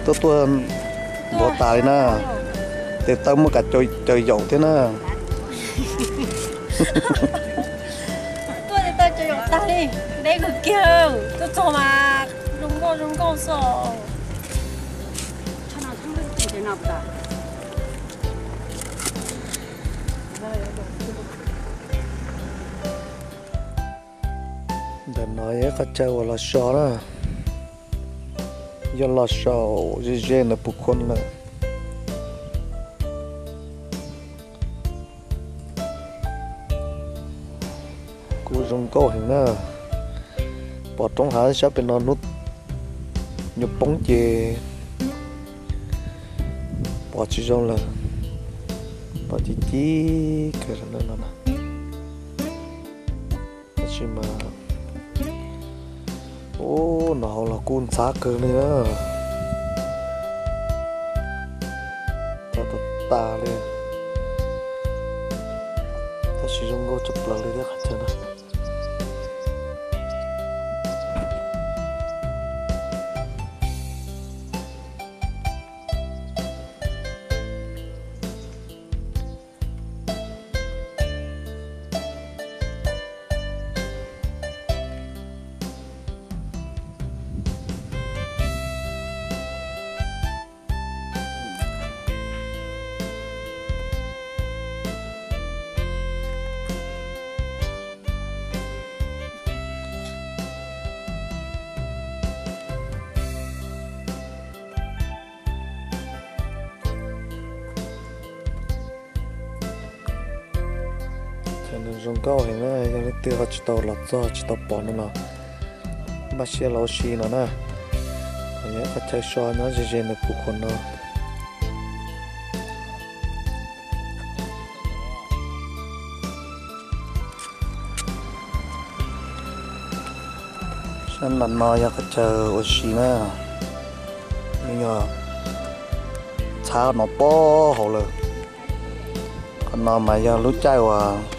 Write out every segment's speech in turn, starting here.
Tuaj tuaj ntuav tas li na. Tes taw muaj kav caw yaum thiab na. Tuaj tes taw caw yaum tag li. Deb kawg kiag, tuaj txog mas zoo nkauj zoo nkauj xwb. Ntawm no yog ib qhov chaw uas los so na, yog los so ze ze ntawm Phu Khon lawm. Kuj zoo nkauj heev na. Pom roob hav sab pem no hnub nyuag poob ces pom tsis zoo lawm, pom ci ci kawg no. Tab sis mas, ub, no hauv los kuj ntxhab kawg li na. Txhab tas tas li, tab sis zoo nkauj tshaj plaws li thiab qhov chaw no. Chaw no zoo nkauj heev na, yog leej twg ho tsis tau los txog tsis tau pom no los npaj siab los ua si no na. Qhov chaw so nyob ze ze ntawm Phu Khon no. Sab nram no yog qhov chaw ua si na, yog txhab no pob hauv lawm. Qhov no mas yog lub caij uas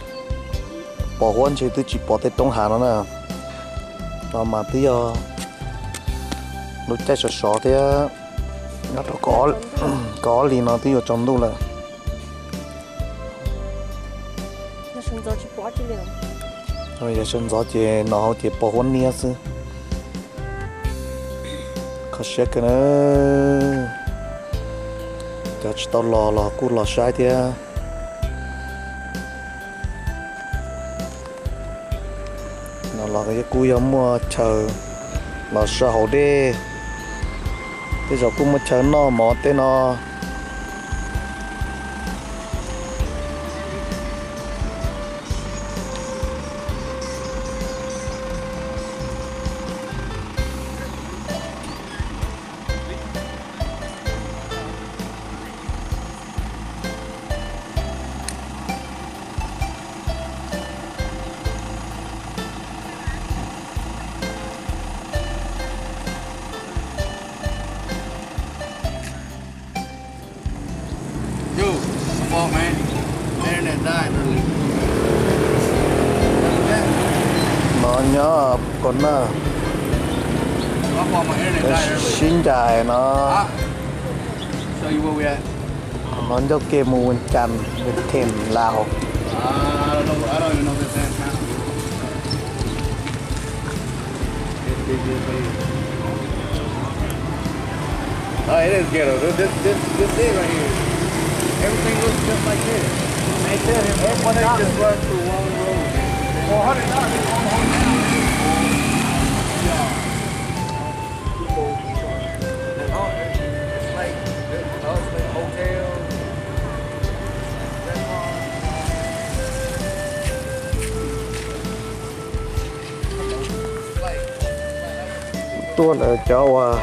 pos huab ntshe twb tsis pom tej roob hav no na. No mas twb yog lub caij sov sov thiab, nyob rau kaum ob hlis no twb yuav tsaus ntuj lawm. Yog sawv ntxov ces no hauv ces pos huab niab xwb. Kho siab kawg na. Cov tsis tau los los kuj los saib thiab. No los kuj yog muaj chaw los so haus dej, tej zaum kuj muaj chaw noj mov tej no. No nyob Phu Khon na, sib ncaim no. No ncauj ke mus Vias Cas, Vias Them, Laos. Oh, it is ghetto. This, this, this, this is right here. Everything looks just like this. They said if everyone just runs through one road. It's like, it's like hotels. Tuaj ntawm cov uas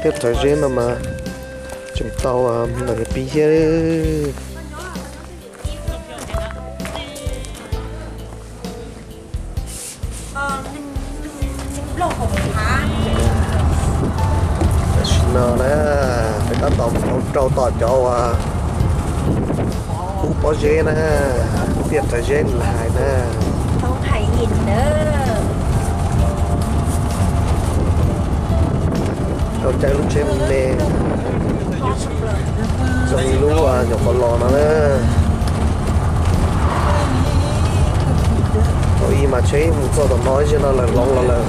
tiaj rhawv zeb no mas tseem tau ntawm pib thiab. Tam sim no na, peb tab tom mus rau tom cov uas hub pob zeb na, tiaj rhawv zeb hais na. Caij lub tsheb me, zoo li lub nyuam qhuav los no na. Thaum ub mas tsheb mus txog tom no, ib zaug no lawm hloov los lawm.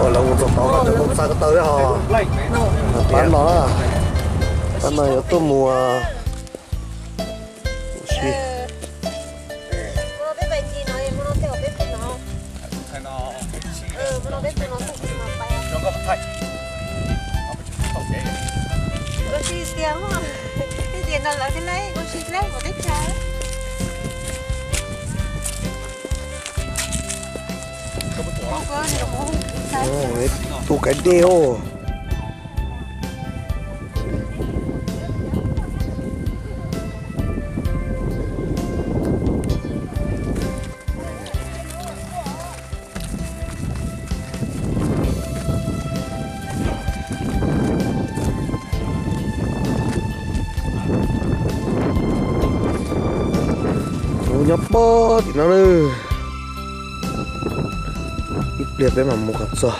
Ua lawv mus txog tod, koj txog tau ko taw thiab ho. Pab no, pab no yuav tuaj mus si. Tu cái đê ô. Tus nyob pog tim no na. Ib pliag peb mam mus kom txog.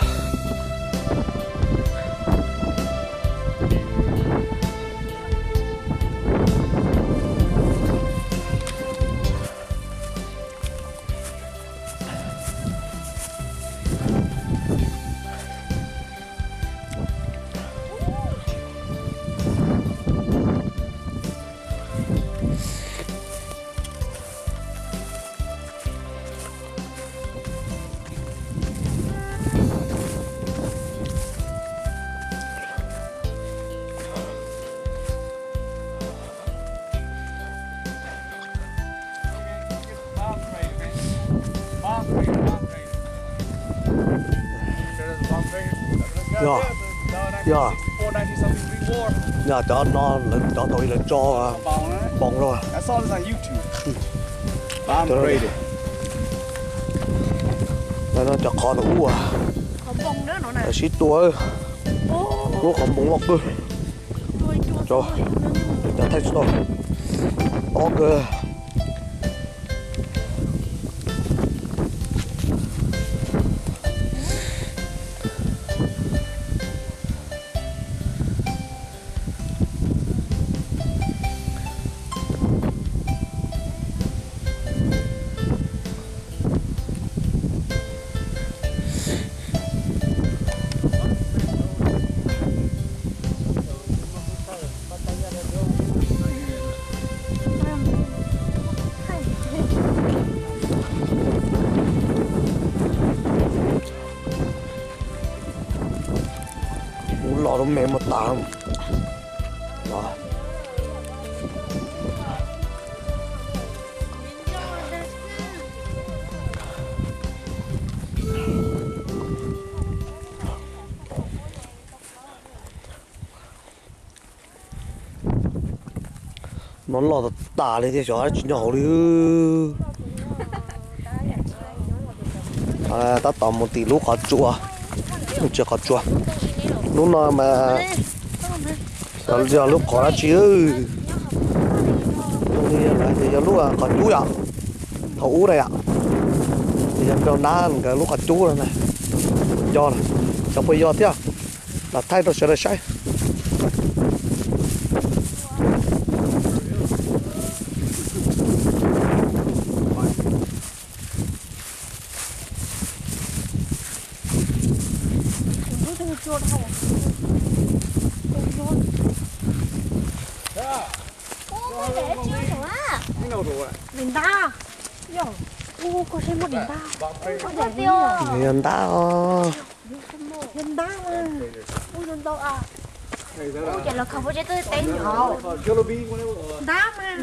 Yog, yog, yog cov no lawv cov thaum ub lawv tso npoos rau. No cov qhov thaum ub lawv sib tua, lub qhov npoos loj kawg. Cov thaij tsis tau, tob kawg. Ub, los rau me mus tas. No loj tas tas li thiab xyov dab tsi nyob hauv li. Tab tom mus tim lub qhov tsua, tsis qhov tsua, lub no mas yog lub qhov dab tsi. Yog lub qhov cub yom, thaum ub na yom, yog nrog nab nkawd lub qhov cub no na. Yog, xyov puas yog thiab, los thaij rau sawv daws saib. Daim ntab, yog, ua koj seb muaj daim ntab, yog ntab os. Yog ntab mas, ua zoo ntau a. Ua cas lawv khaws pob zeb tuaj teb nyob, ntab mas.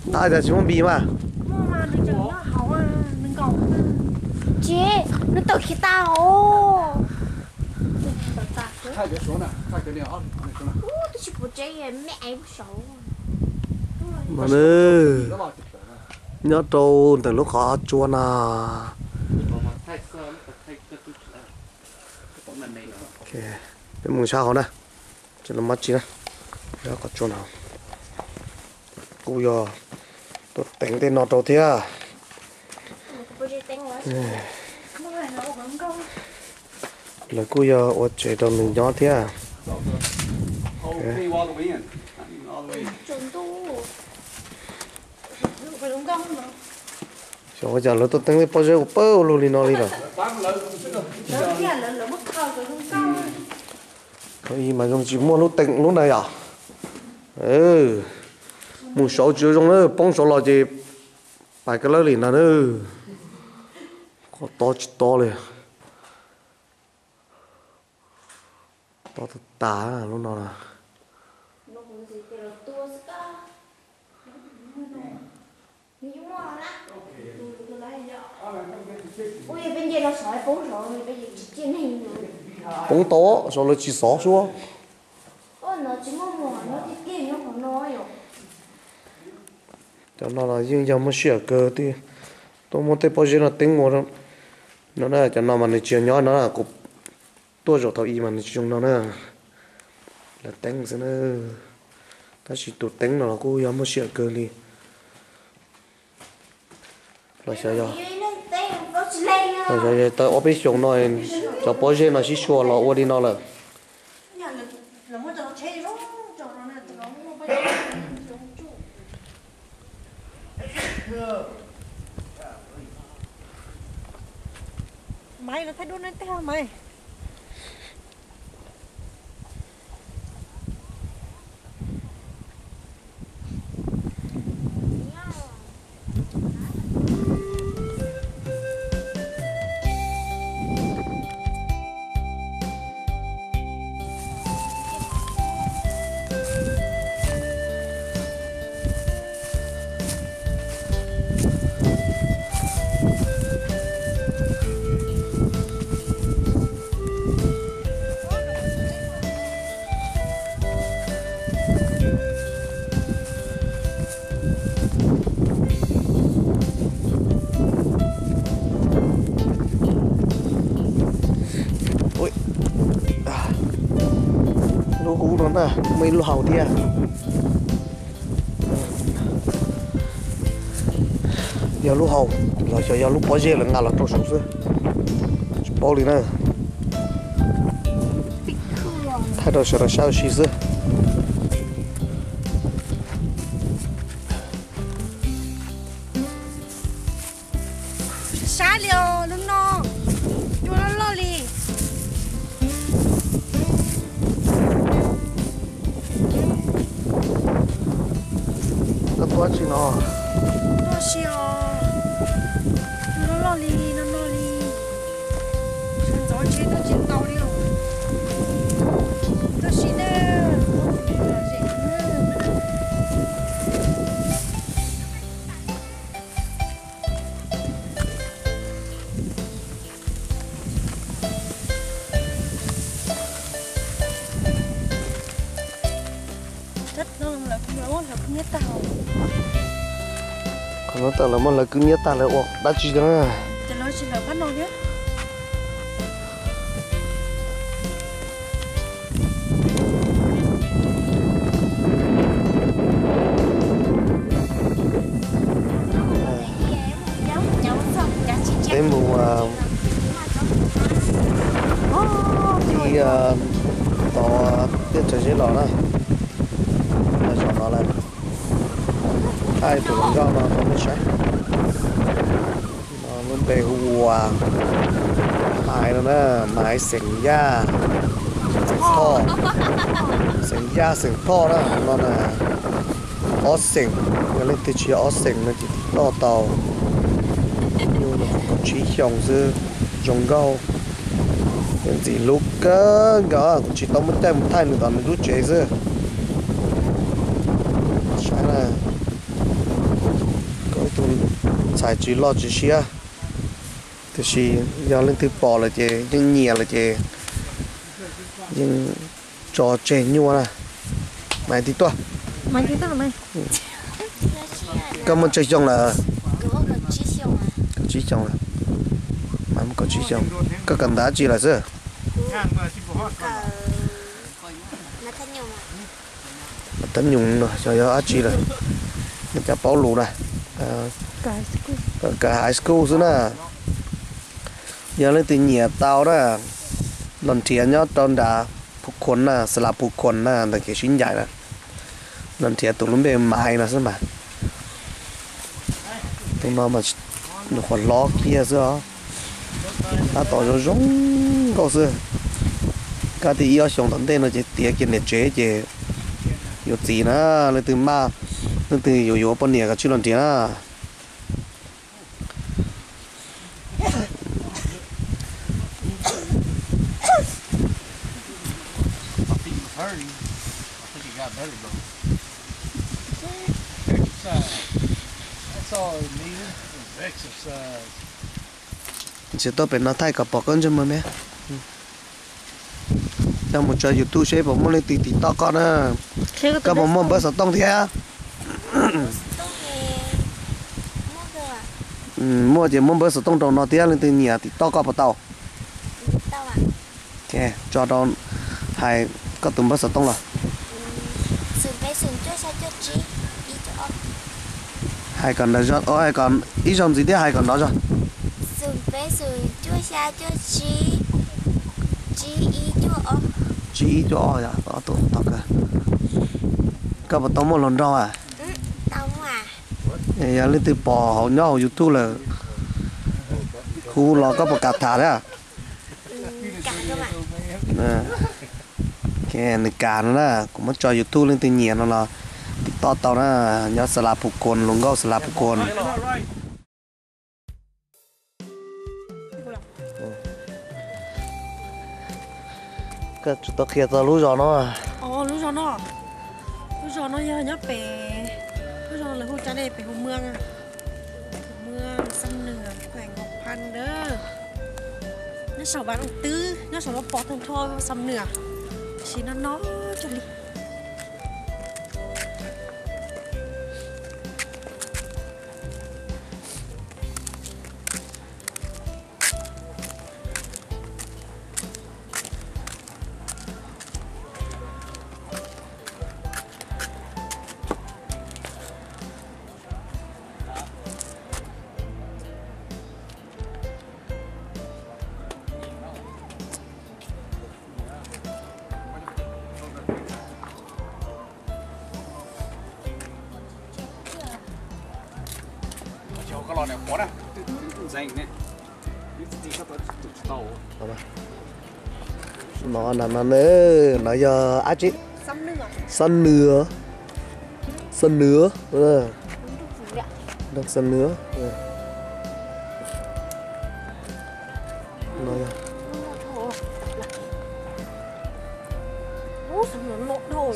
Ntab cas tsis muaj npis mas. Muaj mas nws tseem nyob hauv, nws nkaum. Tsis, nws tawm khiav tas os. Ub, twb tsis pom tsev me ais saud. Mas nws, Nyob rau ntawm lub qhov tsua no. Peb mus sab hauv na, tsis los mab tsi na. Qhov tsua no kuj yog tuaj teev tej no rau thiab. Lawv kuj yog ua tsev rau nws nyob thiab. Xyov ua cas lawv tuaj teeb tej pob zeb ua pawg lug li no li lawm. Thaum ub mas zoo tsis muaj lub teev lub na yom. Mus saud tsis zoo na, poob saud los ces pais kab lawb li ntag na. Qhov to tsis to li. To tas tas lub no na. Poob tau, saud lawv tsis xov suab. Cov no los yeej yog muaj sij hawm kawg thiaj tuaj muab tej pob zeb no teeb ua no na. Cov no mas nws tsis yog nyob no, kuv tuaj zaum thaum i mas nws tsis zoo no na. Lawv teeb xwb na. Tab sis tus teeb no los kuj yog muaj sij hawm kawg li. Los xyov yog, los xyov yog tau ob peb xyoos no cov pob zeb no sib sua los ua li no lawm. Maiv, lawv thaij duab nej tag Maiv. Lub hub no na, muaj ib lub hau thiab. Yog lub hau los xyov yog lub pob zeb lawv nqa los rau saud xwb, tsis paub li na. Thaij rau sawv daws saib ua si xwb. Sab li os, lub no cua loj loj li. Koj tuaj tsis no? Tuaj si os, cua loj loj li no no li. Sawv ntxov tsis tuaj tsis tau li os. Tuaj si na. Qhov no tas lawv muab hlawv kwj nyiab tag lawv ua dab tsi na? Peb mus, ib, tod tiaj tsaws zeb los na, los zaum no lawm. Thaij tus hluas nkauj no rau nej saib. No lub npe hu ua Hais no na, Maiv xeem Yaj, xeem Thoj, xeem Yaj xeem Thoj na no na. Ob xeem, yog leej twg tsis yog ob xeem no ces tsis toj tau. Nyuj no kaum tsib xyoos xwb, zoo nkauj. Ntxim hlub kawg nkaus, kuv tsis tau muaj caij mus thaij nws tom nws lub tsev xwb. Saib na, koj tus ntxhais tsis loj tsis siab, tiam sis yog leej twg pom lawm ces yeej nyiam lawm ces yeej tso tseg nyuaj na. Maiv Tiv tuaj. Koj muaj tsawg xyoo lawm? Tsib xyoo, kaum tsib xyoo. Koj kawm ntawv dab tsi lawm xwb? Thab Nyoo no xyov yog dab tsi lawm, nej cov paub lus na. Kawm high school xwb na. Yog leej twg nyiam tau na, los nrhiav nyob rau nram Phu Khuon na, Xas Las Phu Khuon na, ntawm kev sib ncaim na. Los nrhiav tus lub npe Maiv no xwb mas. Tus no mas nyuam qhuav hlob kiag xwb os. Tab tom zoo zoo nkauj xwb. Kab tias ib ob xyoos tom ntej no ces tiav kiag niam tsev ces yuav txiv na. Leej twg maj, leej twg yuav yuav poj niam koj tsij los nrhiav na. Tsis tuaj pem no thaij kom pom koj ntsej muag me. Coj mus tso YouTube seb puas muaj leej twg tim toj koj na. Koj puas muaj npawb xov tooj thiab? Muaj ces muab npawb xov tooj rau no thiab, leej twg nyiam tim toj koj puas tau? Tso rau, hais koj tus npawb xov tooj los. Hais kom ntawd, ib zaug ntxiv thiab hais kom nrov zog. Tsib ib cuaj ob yog ob tug tog kawg. Koj puas tau muaj hluas nraug a? Yog leej twg pom hauv nyob hauv YouTube lawm, hu los koj puas kam tham thiab? Nws kam no na, kuv muab tso YouTube, leej twg nyiam no los tim toj tau na, nyob Xas Las Phu Khuon, hluas nkauj Xas Las Phu Khuon. Koj tsis tau qhia txog lub zos no. Lub zos no, lub zos no yog nyob pem, lub zos lawv hu Cam Dej, pem Hoo Muas, Hoo Muas, Xam Nws, Khueem Nkaus Phas Dawb. Nyob saum Vaj Oos Twb, nyob saum lub pov thawj nrho Xam Nws, tab sis no no cuag li. No, no, no, no yog dab tsi? Xam Nws, Xam Nws, Xam Nws.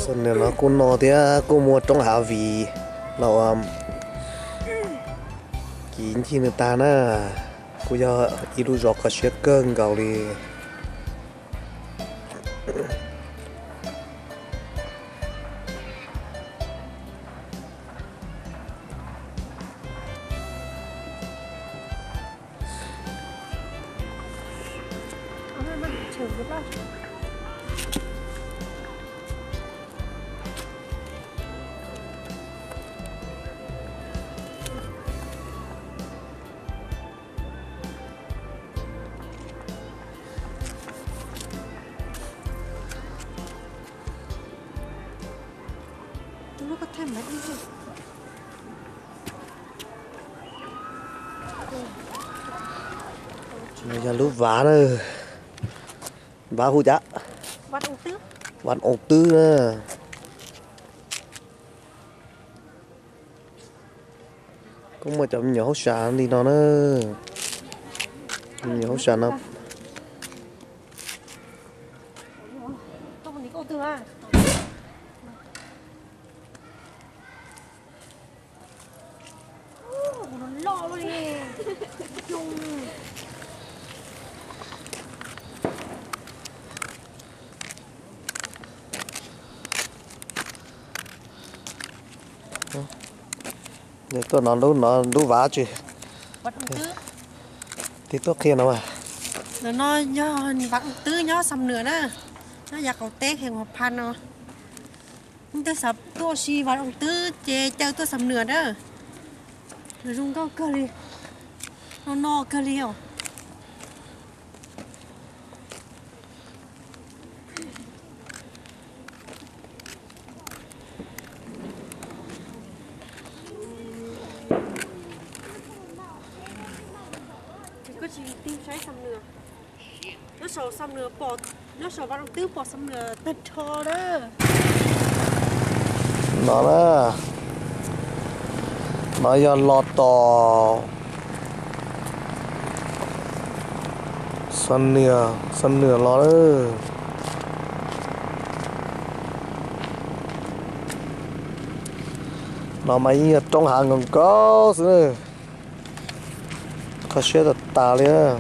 Xam Nws no kuj no thiab, kuj muaj roob hav vim los ua kiv ncig nws tag na. Kuj yog ib lub zos kho siab kawg nkaus li. Yog lub vaj na, vaj hu cas? Vaj Oos Twb na. Kuj muaj cov me nyuam hauj sam li no na. Me nyuam hauj sam no. Tuaj no lub, no lub vaj tsi? Tig tuaj qhia no mas. Ntawm no yog Vaj Ooj Twb nyob Xam Nuas na, nyob yav qaum teb Khees Huas Phas no. Leej twg xav tuaj ua si Vaj Ooj Twb ces caw tuaj Xam Nuas na. Zoo nkauj kawg li, no no kawg li os. Koj tsis tig saib Xam Nuas, nyob saum Xam Nuas pom, nyob saum Vaj Ooj Twb pom Xam Nuas tag nrho na. No na, no yog los tom Xam Nuas, Xam Nuas los lawm. No mas yeej yog roob hav nkaus nkaus xwb na. Kho siab tas tas li na.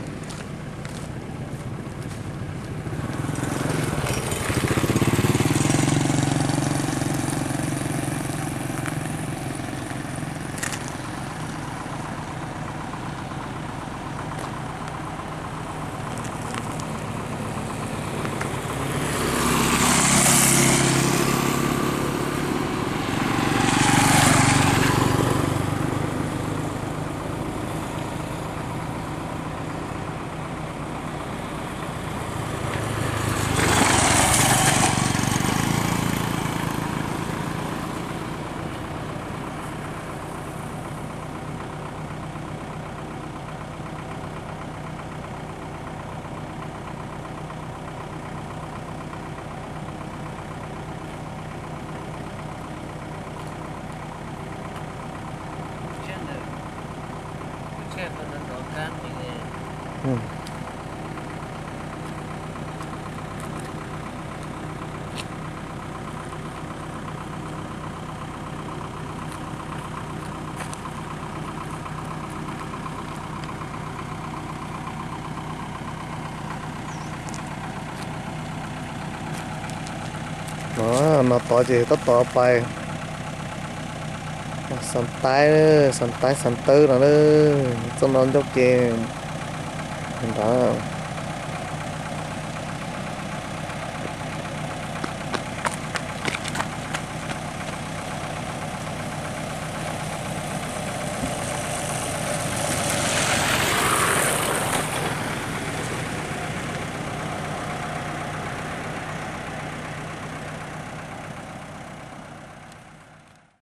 No, no tod ces tab tom pais Xas Taib, Xas Taib Xas Tawb no na, txoj no ncauj ke nrad.